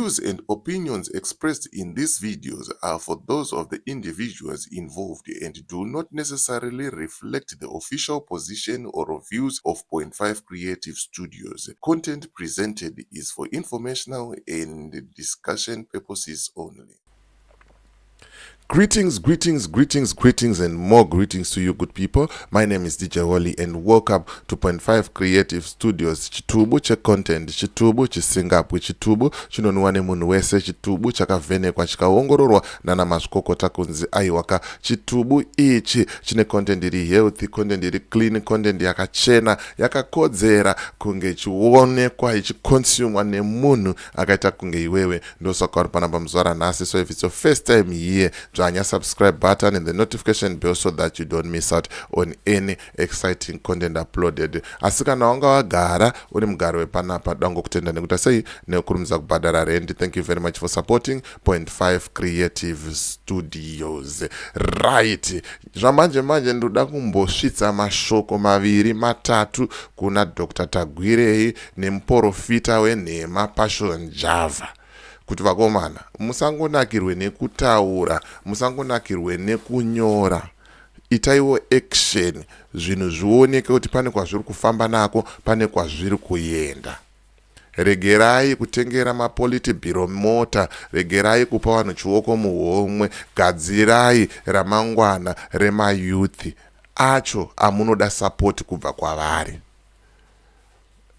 views and opinions expressed in these videos are for those of the individuals involved and do not necessarily reflect the official position or views of Point 5 Creative Studios. Content presented is for informational and discussion purposes only. Greetings, greetings, greetings, greetings, and more greetings to you, good people. My name is DJ Wally, and welcome to Point 5 Creative Studios. Chitubu checontent, chitubu chisingapwi, chitubu chinonwiwa nemunhu wese, chitubu chakavhenekwa chikaongororwa nana mazvikokota kunzi aiwaka. Chitubu ichi chine content iri healthy, content iri clean, content yakachena, yakakodzera kunge ichionekwa, ichiconsumwa nemunhu akaita kunge iwewe. Ndosaka uri panapa muzuva ranhasi. So if it's your first time here, dzvanya subscribe button and the notification bell so that you don't miss out on any exciting content uploaded. Asi kana wanga wagara uri mugari wepanapa, dangokutenda nekuti sei nekukurumidza kubhadhara rent. Thank you very much for supporting Point 5 Creative Studios. Right, zvamanje manje ndoda kumbosvitsa mashoko maviri matatu kuna Dr Tagwirei nemuprofita wenhema Passion Java, kuti vakomana, musangonakirwe nekutaura, musangonakirwe nekunyora, itaiwo action, zvinhu zvioneke kuti pane kwazviri kufamba nako, pane kwazviri kuenda. Regerai kutengera mapolitburo mota, regerai kupa vanhu chioko muhomwe, gadzirai ramangwana remayouth acho amunoda support kubva kwavari.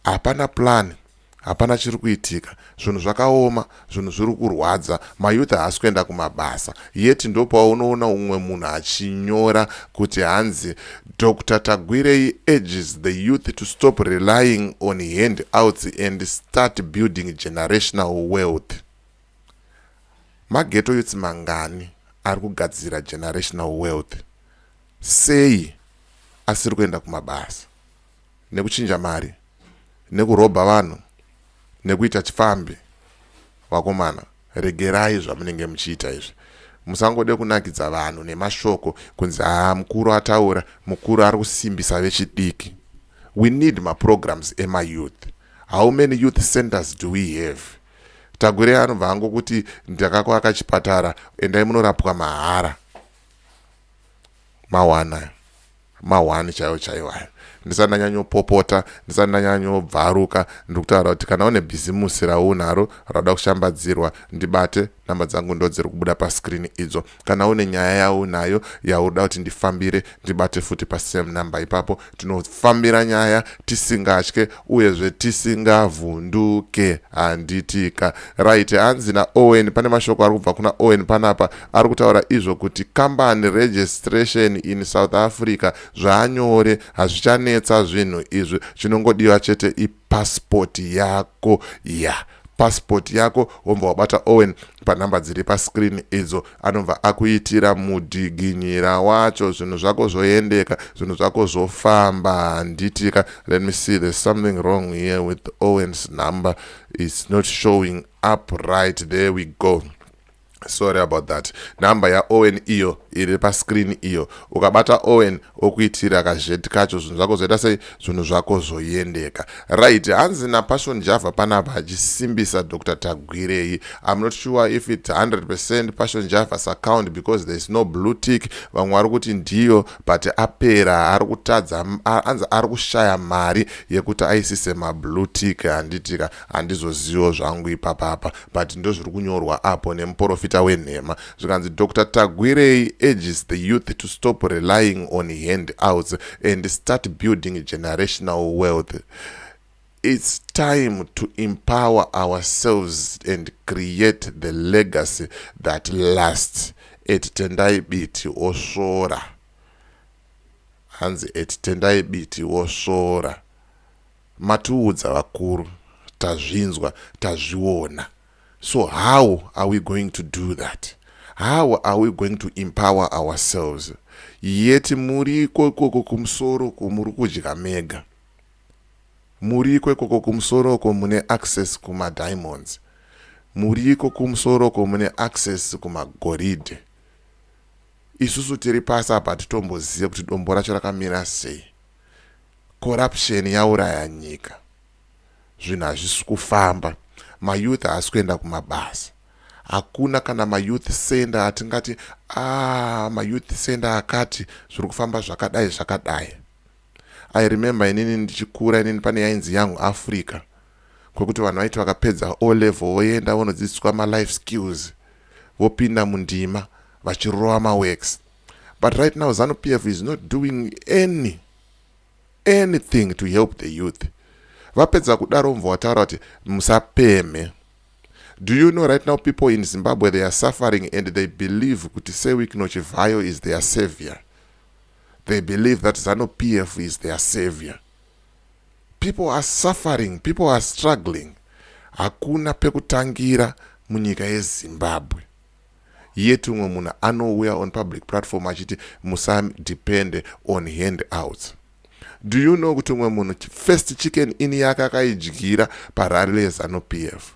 Hapana plan, hapana chiri kuitika, zvinhu zvakaoma, zvinhu zviri kurwadza, mayouth haasi kuenda kumabasa. Yeti ndopaunoona umwe munhu achinyora kuti hanzi, "Dr Tagwirei urges the youth to stop relying on handouts and start building generational wealth." Maghetto youths mangani ari kugadzira generational wealth? Sei asiri kuenda kumabasa? Nekuchinja mari, nekurobha vanhu, nekuita chifambi. Vakomana, regerai zvamunenge muchiita izvi. Musangode kunakidza vanhu nemashoko kunzi, "Haa, mukuru ataura, mukuru ari kusimbisa vechidiki." We need maprograms emayouth. How many youth centers do we have? Tagwirei anobva angokuti, "Ndakakuvaka chipatara, endai munorapwa mahara." Mawana mahwani chaiwo chaiwo ayo. Ndisati ndanyanyopopota, ndisati ndanyanyobvaruka, ndiri kutaura kuti kana une bhizimusi raunaro rauda kushambadzirwa, ndibate. Namba dzangu ndo dziri kubuda pascreen idzo. Kana une nyaya yaunayo yauda kuti ndifambire, ndibate futi pasame number ipapo. Tinofambira nyaya tisingatye uyezve tisingavhunduke, handitika? Right, hanzi naOwen, pane mashoko ari kubva kuna Owen panapa, ari kutaura izvo kuti company registration in South Africa zvaanyore, hazvichanetsa zvinhu izvi, chinongodiwa chete ipasipoti yako ya, yeah, pasipoti yako. Wobva wabata Owen panhamba dziri pascreen idzo, anobva akuitira mudhiginyira wacho, zvinhu zvako zvoendeka, zvinhu zvako zvofamba, handitika? Let me see, there's something wrong here with Owen's number, it's not showing up. Right, there we go, sorry about that. Nhamba yaOwen iyo iri pascreen iyo. Ukabata Owen, okuitira kazheti kacho, zvinhu zvako zvoita sei? Zvinhu zvako zvoendeka. Right, hanzi naPassion Java panapa achisimbisa Dr Tagwirei. I'm not sure if it's 100% Passion Java's account because there is no blue tick. Vamwe vari kuti ndiyo, but apera, ari kutadza, anzi ari kushaya mari yekuti aisise mablue tick, handitika? Handizozivo zvangu ipapapa, but ndo zviri kunyorwa apo nemuprofita wenhema. Zvikanzi, "Dr Tagwirei urges the youth to stop relying on handouts and start building generational wealth. It's time to empower ourselves and create the legacy that lasts." @TendaiBiti osvora, hanzi @TendaiBiti wosvora. Matiudza vakuru, tazvinzwa, tazviona. So how are we going to do that? How are we going to empower ourselves, yet muriko ikoko kumusoro, muri kudya mega, muriko ikoko kumusoroko mune access kumadiamonds, muriko kumusoroko mune access kumagoridhe? Isusu tiri pasi apa, titombozive kuti dombo racho rakamira sei. Corruption yauraya nyika, zvinhu hazvisi kufamba. Mayouth haasi kuenda kumabasa. Hakuna kana mayouth center atingati a mayouth center akati zviri kufamba zvakadai zvakadai. I remember inini ndichikura, inini pane yainzi Young Africa, kwekuti vanhu vaiti vakapedza O level voenda vonodzidziswa malife skills, vopinda mundima vachirova maworks. But right now ZANU PF is not doing anything to help the youth. Vapedza kudaro mubva wataura kuti musapemhe. Do you know right now people in Zimbabwe, they are suffering and they believe kuti Sir Wicknell Chivayo is their savior? They believe that ZANU PF is their savior. People are suffering, people are struggling. Hakuna pekutangira munyika yeZimbabwe. Yet umwe munhu anouya on public platform achiti musadepende on handouts. Do you know kuti umwe munhu first Chicken Inn yake akaidyira parally yeZANU PF?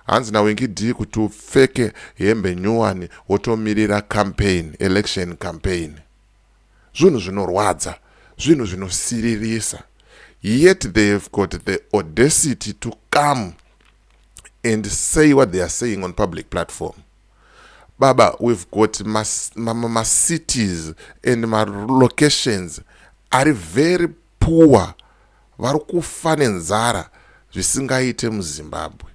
Hanzi naWinky D kuti upfeke hembe nyuwani wotomirira campaign, election campaign. Zvinhu zvinorwadza, zvinhu zvinosiririsa. Yet they have got the audacity to come and say what they are saying on public platform. Baba, we've got macities and malocations ari very poor, vari kufa nenzara zvisingaite muZimbabwe.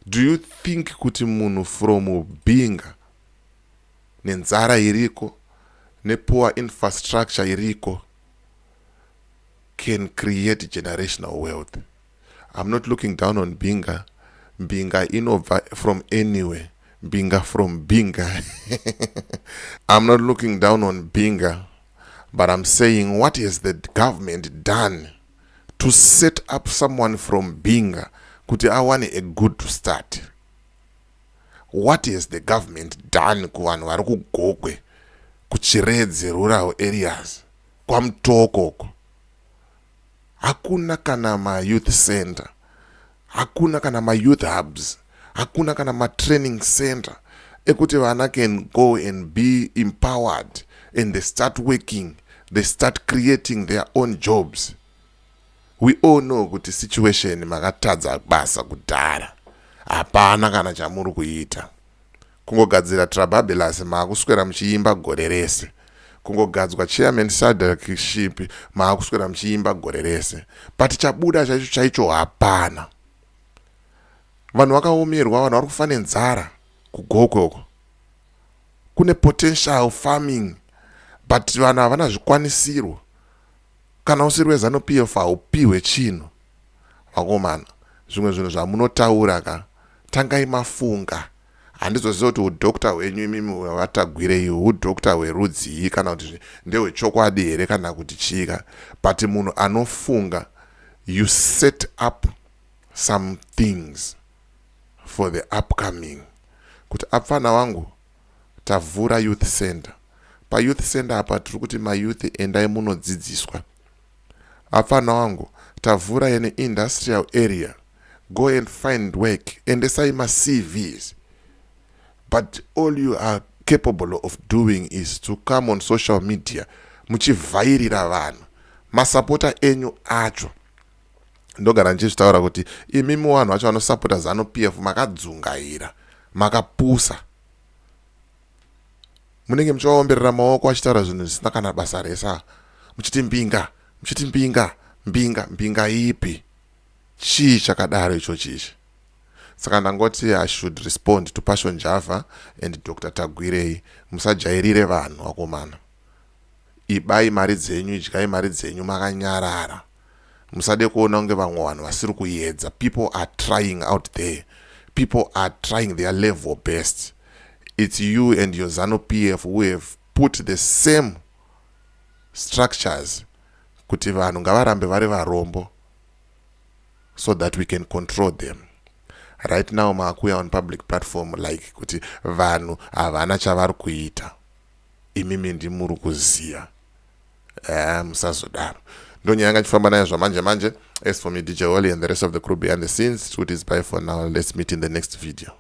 Do you think kuti munhu from Binga, nenzara iriko, nepoor infrastructure iriko, can create generational wealth? I'm not looking down on Binga. Mbinga inobva from anywhere. Mbinga from Binga. I'm not looking down on Binga, but I'm saying, what has the government done to set up someone from Binga kuti awane a good start? What has the government done kuvanhu vari kuGokwe, kuChiredzi rural areas, kwaMutoko? Hakuna kana mayouth center, hakuna kana mayouth hubs, hakuna kana matraining center ekuti vana can go and be empowered and they start working, they start creating their own jobs. We all know kuti situation, makatadza basa kudhara. Hapana kana chamuri kuita. Kungogadzira Trabablas, maakuswera muchiimba gore rese. Kungogadzwa chairman SADC-ship, maakuswera muchiimba gore rese, but chabuda chaicho chaicho hapana. Vanhu vakaomerwa, vanhu vari kufa nenzara kuGokwe uko. Kune potential farming, but vanhu havana zvikwanisiro. Kana usiri weZANU PF haupiwe chinhu. Vakomana, zvimwe zvinhu zvamunotaura ka, tangai mafunga. Handizoziva kuti udoctor hwenyu imimi vaTagwirei udoctor hwerudzii, kana kuti ndehwechokwadi here, kana kuti chika. But munhu anofunga, you set up some things for the upcoming, kuti apfana wangu, tavhura youth center. Payouth center apa tiri kuti mayouth endai munodzidziswa. Apfana wangu, tavhura ene industrial area, go and find work, endesai maCVs. But all you are capable of doing is to come on social media muchivhairira vanhu, masapota enyu acho. Ndogara ndichizvitaura kuti imimi vanhu vacho vanosapota ZANU PF makadzungaira, makapusa. Munenge muchivaomberera maoko achitaura zvinhu zvisina kana basa resa, muchiti mbinga, muchiti mbinga, mbinga. Mbinga ipi? Chii chakadaro icho chichi? Saka ndangoti I should respond to Passion Java and Dr Tagwirei. Musajairire vanhu, vakomana. Ibai mari dzenyu, idyai mari dzenyu makanyarara. Musade kuona kunge vamwe vanhu vasiri kuedza. People are trying out there. People are trying their level best. It's you and your ZANU PF who have put the same structures kuti vanhu ngavarambe vari varombo so that we can control them. Right now maakuya on public platform like kuti vanhu havana chavari kuita. Imimi ndimuri kuziva. Musazodaro. Ndonyaya yanga chifamba nayo zvamanje manje. As for me, DJ Holly, and the rest of the crew behind the scenes, it is bye for now. Let's meet in the next video.